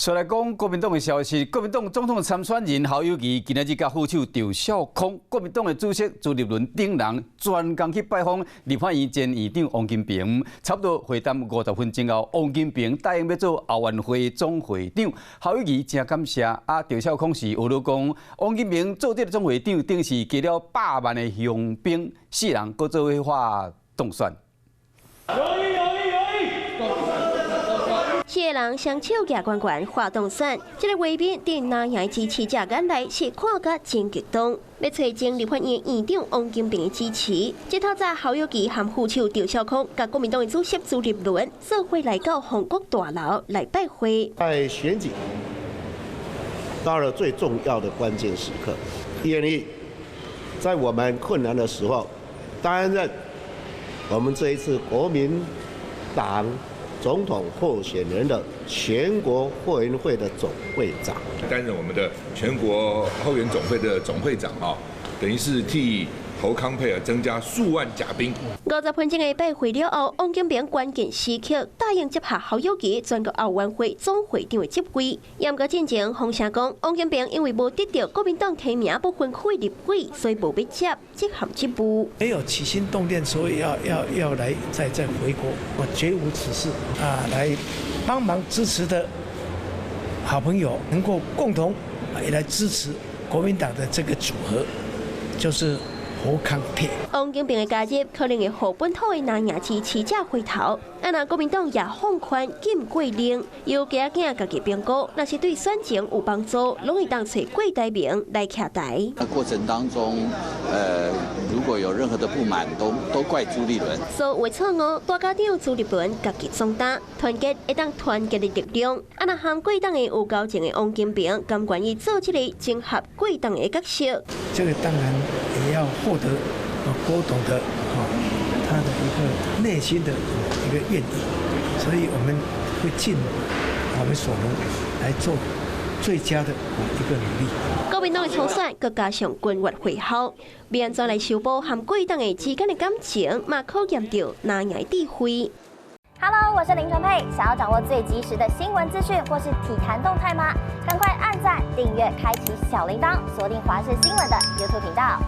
煞來講國民黨的消息，國民黨總統參選人侯友宜今仔日佮副手鄭少康，國民黨的主席朱立倫等人專工去拜訪立法院前院長王金平，差不多會談50分鐘後，王金平答應欲做後援會總會長，侯友宜誠感謝。啊，鄭少康是呵咾講，王金平做這个總會長，等於是加了100萬的鄉兵，四人閣做伙發凍選。有義有義有義！四个人雙手舉懸懸發凍選，這个畫面佇藍營支持者眼內是看甲真激動。欲揣前立法院院長王金平的支持，這透早侯友宜和副手鄭少康，佮國民黨的主席朱立倫做伙來到鴻國大樓來拜會。在選舉到了最重要的關鍵時刻，願意在我們困難的時候擔任我們這一次國民黨總統候選人的全國後援會的總會長，擔任我們的全國後援總會的總會長啊，等於是替侯康配啊增加數萬甲兵。50分鐘的拜會了後，王金平關鍵時刻答應接下侯友宜全國後援會總會長的職位。毋過進前風聲講，王金平因為無得著國民黨提名不分區立委，所以無欲接這項職務。沒有起心動念，所以要來再回鍋，我絕無此事啊！來幫忙支持的好朋友，能夠共同也來支持國民黨的這個組合，就是侯康配。王金平的加入可能會予本土的藍營支持者回頭，啊若國民黨也放寬禁錮令，由家囝家己評估，若是對選情有幫助，攏會當揣郭台銘來徛台。那過程當中，如果有任何的不滿，都怪朱立倫。所有的錯誤，大家長朱立倫家己總擔，團結會當團結的力量。啊若和貴黨的有交情的王金平，甘願意做這個整合貴黨的角色。這個當然也要獲得郭董的他的一個內心的一個願意，所以我們會盡我們所能來做最佳的一個努力。國民黨的初選，閣加上軍閥會校，欲按怎來修補和貴黨的之間的感情，嘛考驗著藍營智慧。 Hello，我是林純佩，想要掌握最及時的新聞資訊或是體壇動態嗎？趕快按讚、訂閱、開啟小鈴鐺，鎖定華視新聞的 YouTube 頻道。